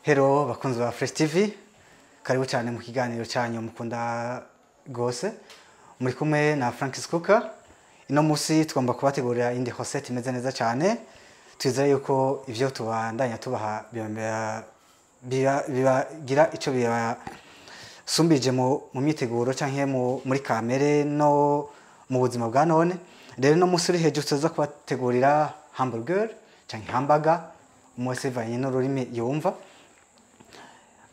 Hello bakunzi ba Fresh TV, karibu cyane mu kiganiro cyanyu mukunda gose. Muri kumwe na Francis Cooker. Ino musi tugomba kubategurira indi recette imeze neza cyane. Twizeye yuko ivyo tubandanya tubaha bibagira ico bibasumbije mu myiteguro canke muri kamere no mu buzima bwa none. Rero no musi uri hejuru tuza kubategurira hamburger canke hamburger, umwe bivanye n'ururimi yumva.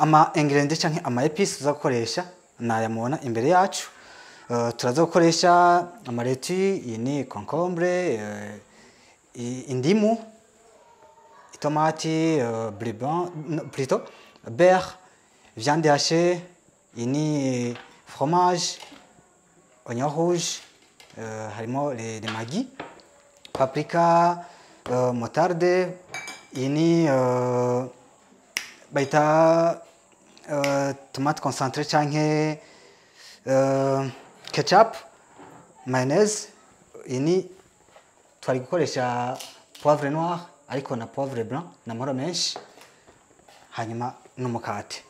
Ama ingredients canke ama épices tuza gukoresha nayamubona imbere yacu. Turaza gukoresha amareti, iyi ni concombre, indimu, itomati, bleu plutôt beurre, viande hachée, iyi ni fromage, oignon rouge, harimo les maggi, paprika, moutarde, iyi ni bayita tomate concentrée canke ketchup, mayonnaise. Iyi ni twari gukoresha poivre noir ariko na poivre blanc na amahoro menshi, hanyuma n'umukate.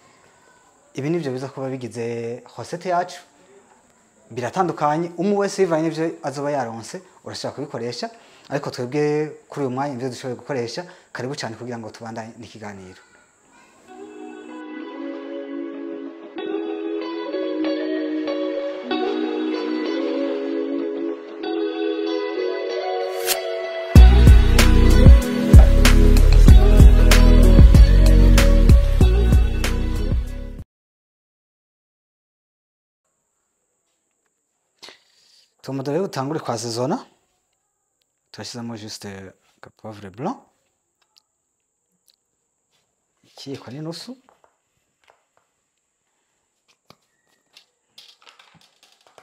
Ibi nivyo biza kuba bigize recette yacu. Biratandukanye, umwe wese bivanye n'ivyo azoba yaronse urashobora kubikoresha, ariko twebwe kuri uyu mwanya ivyo dushoboye gukoresha. Karibu cyane kugira ngo tubandanye n'ikiganiro. Tugomba rero dutangure kwa saisona. Turashyizemo juste ka poivre blanc, ikiyiko n'inusu,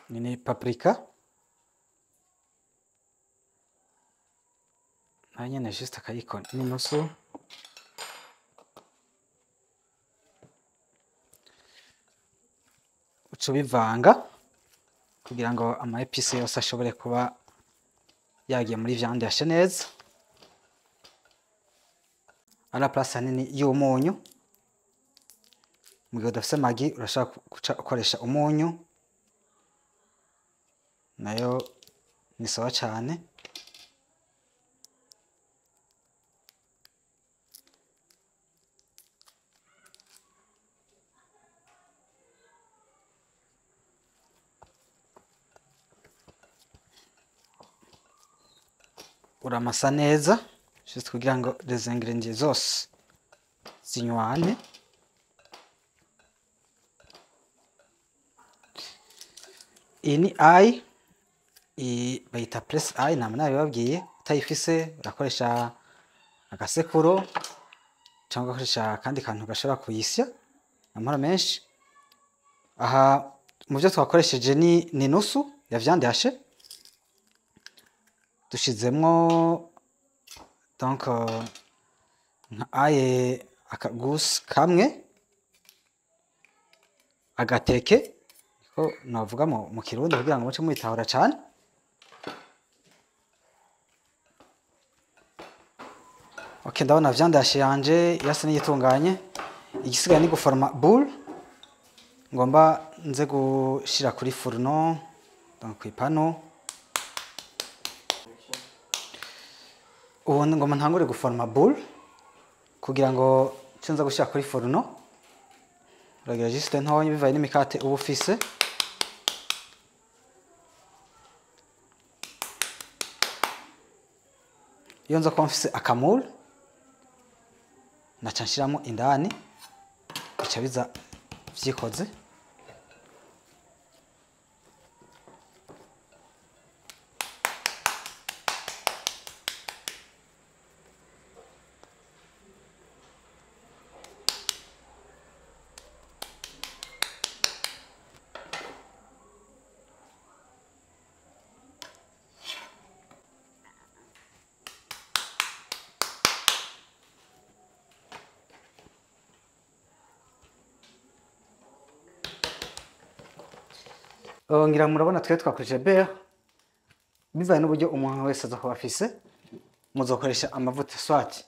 ni paprika nayo nyene juste akayiko n'inusu, uca ubivanga kugira ngo ama épices yose ashobore kuba yagiye muri viande hachée neza. À la place hanini y'umunyu, mu gihe udafise magi urashobora guca ukoresha umunyu, nayo ni sawa cane. Uramasa neza juste kugira ngo les ingredients zose zinywane. Iyi ni ail, iyi bayita presse ail, nama nabibabwiye. Utayifise urakoresha agasekuro cyangwa ugakoresha akandi kantu gashobora kuyisya amahoro menshi. Aha mu byo twakoresheje ni nusu ya viande hachée, dushizemwo donc nka aye akagusi kamwe, agateke niko navuga mu kirundi kugira ngo muce mwitahura cane. Ok, ndabona viande hachée yanje yasa n'iyitunganye. Igisigaye ni guforma boule, ngomba nze gushira kuri fourneau, donc kw'ipano. Ubu ngomba ntangure guforma boule kugira ngo nce nza gushira kuri fourneau. Uragira juste ntoya bivanye n'imikate uba ufise. Iyo nza kuba mfise akamule naca nshiramo indani, bica biza vyikoze. Ngira murabona twe twakoresheje beurre, bivanye n'uburyo umuntu wese aza kuba afise. Muzokoresha amavuta soit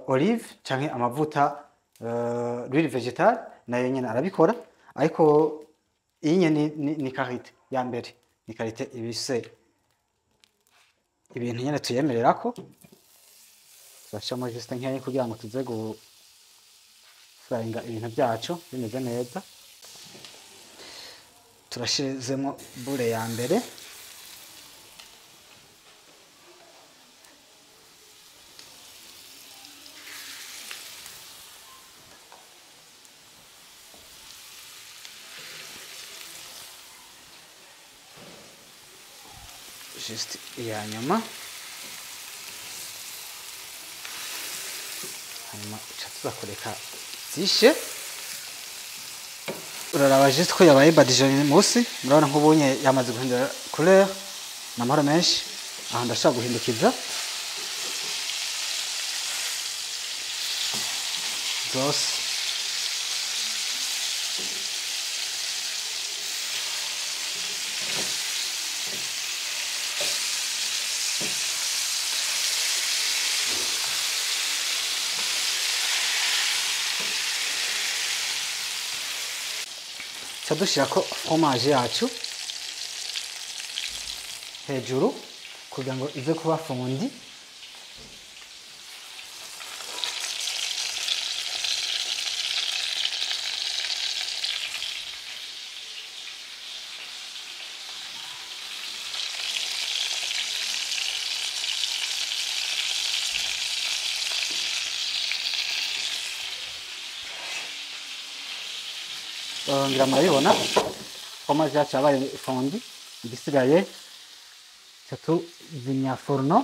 olive canke amavuta l'huile végétale nayo nyene arabikora, ariko iyi nyene ni karite ya mbere, ni karite ibise ibintu nyene tuyemererako. Turashiramo juste nkeya kugira ngo tuze gufryinga ibintu byacu bimeze neza. Turashizemo bure ya mbere, juste iya nyuma, hanyuma uca tuza kureka zishe. Uraraba juste ko yabaye badigeonné munsi, murabona nk'ubunye yamaze guhindura couleur n'amahoro menshi. Aha ndashaka guhindukiza zose. Dushirako fromage yacu hejuru kugira ngo ize kuba fondi. Ngira murabibona fromage yacu yabaye fondi. Igisigaye tuzimya forno.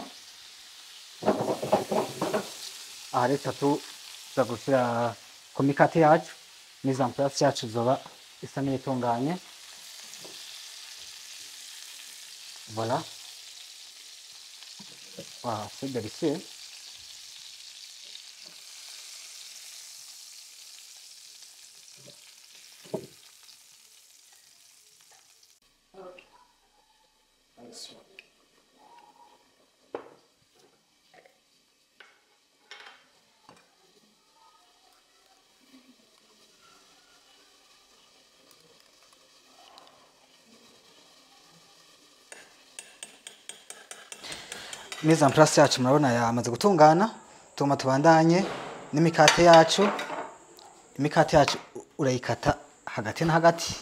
Aha rero tuza gushyira ku mikate yacu, mise en place yacu izoba isa n'itunganye. Voilà. Wow, c'est délicieux. Mise en place yacu murabona yamaze gutungana. Tuguma tubandanye n'imikate yacu. Imikate yacu urayikata hagati na hagati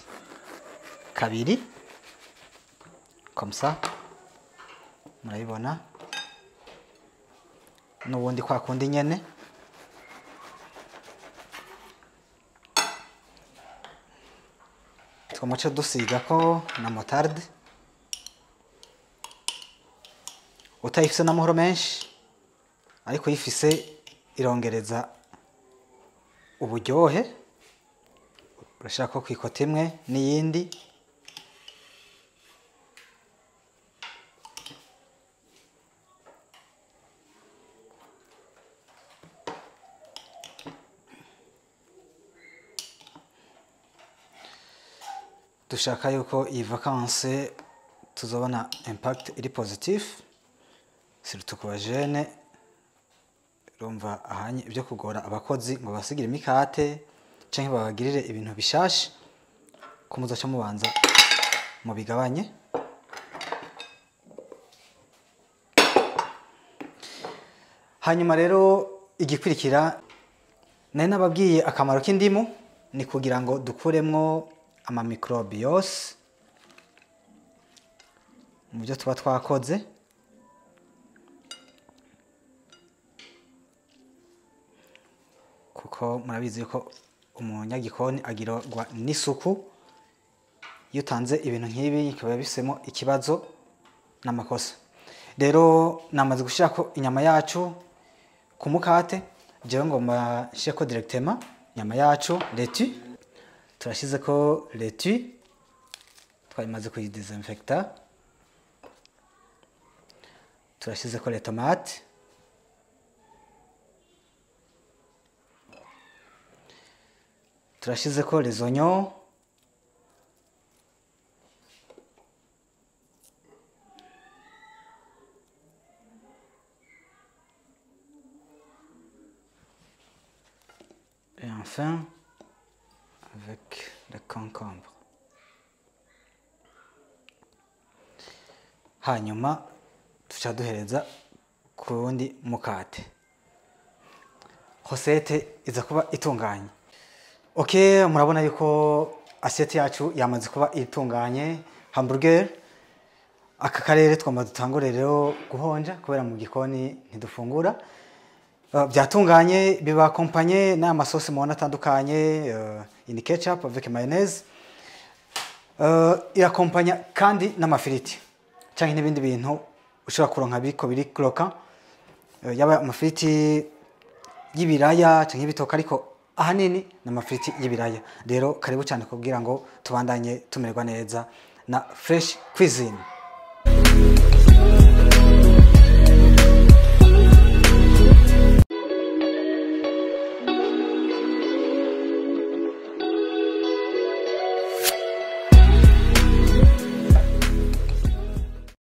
kabiri comme ça, murabibona. N'ubundi kwa kundi nyene twamuca dusigako na moutarde. Utayifise n'amahoro menshi, ariko yifise irongereza uburyohe. Urashaka ko kwikota imwe n'iyindi. Dushaka yuko iyi vacances tuzobona impact iri positif, surtout ku bajene. Urumva ahanye ibyo kugora abakozi ngo basigire imikate canke babagirire ibintu bishasha, ko muzoca mubanza mubigabanye. Hanyuma rero igikurikira nari nababwiye akamaro k'indimu ni kugira ngo dukuremwo ama microbe yose mu byo tuba twakoze. Kuko murabizi yuko umunyagikoni agirwa n'isuku, iyo utanze ibintu nk'ibi bikaba bisemo ikibazo n'amakosa. Rero namaze gushirako inyama yacu ku mukate, jewe ngomba nshireko directement inyama yacu laitue. Turashizeko laitue, twayimaze kuyidesinfecta. Turashizeko les tomates, turashizeko les oignons, et Enfin, avec le concombre. Hanyuma tuca duhereza ku wundi mukate. Recette iza kuba itunganye. Ok, murabona yuko assiette yacu yamaze kuba itunganye. Hamburger aka karere twamaze dutangure rero guhonja kubera mu gikoni ntidufungura. Byatunganye biba accompagné n'amasosi mubona atandukanye, ini ketchup avec mayonnaise. Irakompanya kandi n'amafiriti canke n'ibindi bintu ushobora kuronka biriko biri croquant, yaba amafiriti y'ibiraya canke ibitoke, ariko ahanini ni amafiriti y'ibiraya. Rero karibu cyane kugira ngo tubandanye tumererwa neza na Fresh Cuisine.